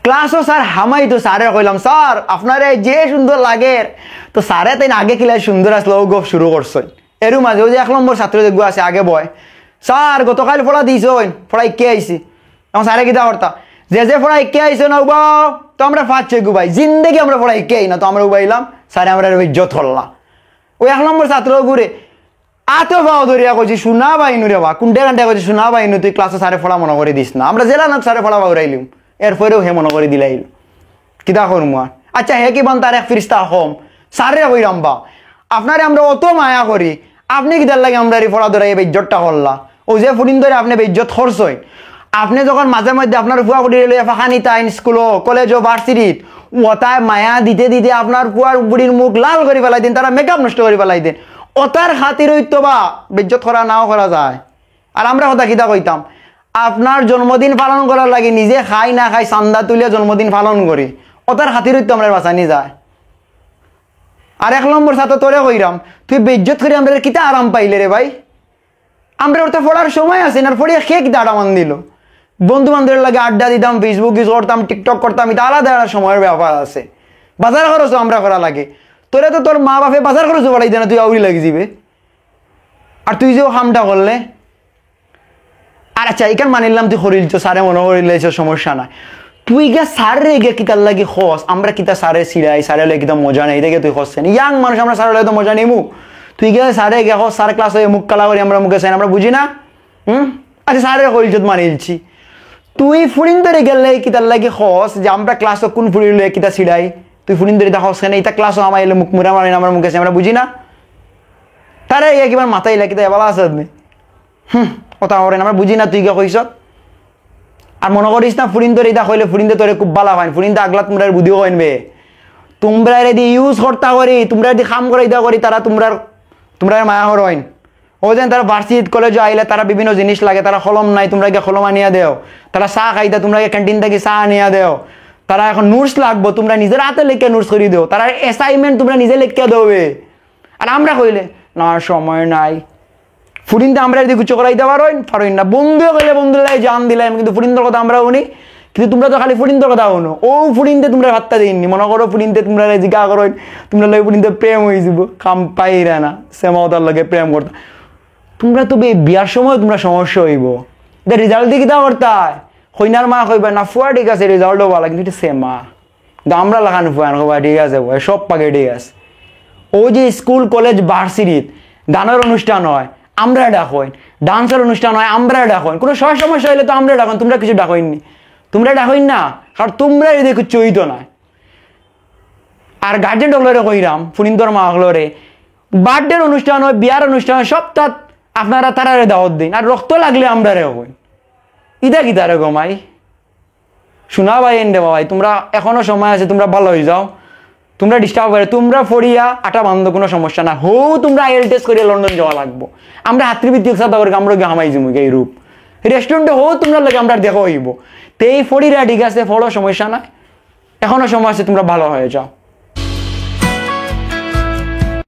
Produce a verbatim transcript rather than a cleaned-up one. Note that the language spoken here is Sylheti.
ক্লাসও স্যার হামাইতো, স্যারে কইলাম, "স্যার, আপনারে যে সুন্দর লাগের।" তো স্যারে তাইন আগে কিলা সুন্দর আসলো, ও গপ শুরু করছইন। এরু মাঝে ওই যে এক নম্বর ছাত্র যেগু আছে আগে বয়, "স্যার, গতকাল পড়া দিছইন, পড়া ইকে আইছি।" এখন স্যারে কিতা করতা, "যে যে পড়া ইকে আইছে না উবাও, তো আমরা পাঁচ ছয় গু ভাই, জিন্দেগি আমরা পড়া ইকে আই না, তো আমরা উবাইলাম, স্যারে আমরা ইজ্জত করলা।" ওই এক নম্বর ছাত্র ঘুরে আতো পাও ধরিয়া কইছি, "সোনা বাইনু রে বা, কুন্ডে কান্ডে কইছি, সোনা বাইনু, তুই ক্লাসে স্যারে পড়া মনে করি দিস না, আমরা জেলা না স্যারে পড়া বাউরাইলিম।" এরপরেও হে মনে করি দিলাইল, কিতা করমু আর? আচ্ছা, হে কি বান তার এক ফিরিস্তা কম? স্যারে কইরাম বা, আপনারে আমরা অত মায়া করি, আপনি কিতার লাগি আমরারে পড়া ধরাইয়া বেইজ্জতটা করলা? ও যে ফুরিন ধরে আপনি বেইজ্জত করছইন, আপনি যখন মাঝে মধ্যে আপনার ফুয়া ফুড়িরে লইয়া ফাঁকানি তাইন স্কুলো, কলেজো, ভার্সিটিত, ওতায় মায়া দিতে দিতে আপনার ফুয়ার ফুড়ির মুখ লাল করি ফালাই দিন, তারা মেকআপ নষ্ট করি ফালাই দিন। ওতার খাতির হইতো বা বেইজ্জত করা নাও করা যায়। আর আমরা কথা কিতা কইতাম, আপনার জন্মদিন পালন করার লাগি নিজে খাই না খাই চান্দা তুলিয়া জন্মদিন পালন করি, ওতার খাতির হইতো আমরা বাঁচানি যায়। আর এক নম্বর ছাত্র তোরে কইরাম, তুই বেইজ্জত করি আমরা কিতা আরাম পাইলে রে ভাই? আমরা ওটা পড়ার সময় আছে না, পড়িয়া কে কিতা আরাম দিল? বন্ধু বান্ধবের লগে আড্ডা দিতাম, Facebook ইউজ করতাম, TikTok করতাম, এটা আলাদা আলাদা সময়ের ব্যাপার আছে। বাজার খরচও আমরা করা লাগে। তোরে তো তোর মা বাপে বাজার খরচও বাড়াই দেয় না, তুই আউরি লাগি যাবে। আর তুই যে ও কামটা করলে, আর আচ্ছা, এখান মানিলাম তুই করিল তো, স্যারে মনে করিলে সমস্যা নাই। তুই গিয়া স্যাররে গিয়া কিতার লাগি খস, আমরা কিতা স্যারে ছিড়াই, স্যারে লগে কিতা মজা নেই, দেখে তুই খসছে না। ইয়াং মানুষ আমরা স্যারে লগে তো মজা নেইমু। তুই গিয়া স্যারে গিয়া খস, স্যার ক্লাস হয়ে মুখ কালা করি আমরা মুখে চাই না, আমরা বুঝি না। হুম? আচ্ছা, স্যারে কইল যত মানিলছি। তুই ফুরিন ধরে গেলে কিতার লাগি খস যে আমরা ক্লাসও কোন ফুরিন লয়ে কিতা ছিড়াই? তুই ফুরিন ধরে তা খস কেন? এটা ক্লাসও আমার এলে মুখ মুরা মারি না, আমরা মুখে চাই, আমরা বুঝি না। তারে গিয়া কিবার মাথায় লাগে, কিতা এবালা আছে আপনি? হুম, কথা করেন, আমরা বুঝি না তুই গিয়া কইস। আর মনে করিস না ফুরিন ধরে এটা কইলে ফুরিনতে তোরে খুব বালা পাইন, ফুরিনতে আগলা তোমরা বুদ্ধিও কইন বে। তোমরা রেডি ইউজ করতা করি, তোমরা রেডি কাম করাইতা করি, তারা তোমরা, তোমরা মায়া করইন। ও যেন তারা ভার্সিটি কলেজে আইলে তারা বিভিন্ন জিনিস লাগে, তারা কলম নাই, তোমরা গিয়া কলম আনিয়া দেও। তারা চা খাইতা, তোমরা গিয়া ক্যান্টিন থাকি চা আনিয়া দেও। তারা এখন নোটস লাগবো, তোমরা নিজের হাতে লেখে নোটস করি দেও। তারা অ্যাসাইনমেন্ট তোমরা নিজে লেখে দেবে। আর আমরা কইলে, "না, সময় নাই।" ফুরিনতে আমরা যদি কিছু করাইতে পারইন, পারইন না। বন্ধু কইলে বন্ধুর লাগে জান দিলাম, কিন্তু ফুরিনতর কথা আমরা শুনি, কিন্তু তোমরা তো খালি ফুরিনতর কথা শুনো। ও ফুরিনতে তোমরা পাত্তা দেইনি। মনে করো ফুরিনতে তোমরা জিজ্ঞা করইন, তোমরা লগে ফুরিনতে প্রেম হয়ে যাব, কাম পাইরা না, সেমা ওতার লগে প্রেম করতা। তোমরা তো বে-, বিয়ার সময় তোমরা সমস্যা হইব। দে রেজাল্ট দিয়ে কিতা করতায়? কইনার মা কইবা, "না ফুয়া ঠিক আছে, রেজাল্টও ভালো, কিন্তু এটা সেমা।" কিন্তু আমরা লাখান ফুয়ান কবা, "ঠিক আছে ভাই, সব পাকে ঠিক আছে।" ও যে স্কুল, কলেজ, ভার্সিটিত গানের অনুষ্ঠান হয়, আমরা ডাকইন, ডান্সের অনুষ্ঠান হয়, আমরা ডাকইন, কোনো স-, সমস্যা হইলে তো আমরা ডাকইন, তোমরা কিছু ডাকইননি, তোমরা ডাকইন না, কারণ তোমরা এদিকে কিচ্ছু হইতো না। আর গার্জেন হকলরে কইরাম, ফুরিনতর মা হকলরে, বার্থডের অনুষ্ঠান হয়, বিয়ার অনুষ্ঠান হয়, সব তাত আপনারা তারারে দাওয়াত দিন, আর রক্ত লাগলে আমরারে কইন। ইটা কিতা রে গো মাই? শোনা ভাই, এন্ডে ভাই, তোমরা এখনো সময় আছে, তোমরা ভালো হয়ে যাও। তোমরা ডিস্টার্ব করে, তোমরা ফড়িয়া আটা বান্ধো, কোনো সমস্যা না। হো, তোমরা আইএলটিএস করিয়া লন্ডন যাওয়া লাগবো। আমরা হাতৃবৃত্তি একসাথে করে আমরা গিয়ে হামাই যাবো গিয়া ইউরোপ। রেস্টুরেন্টে হো, তোমরা লাগে আমরা দেখা হইব। তে এই ফড়িরা ঠিক আছে, ফড়ো, সমস্যা নাই, এখনো সময় আছে, তোমরা ভালো হয়ে যাও।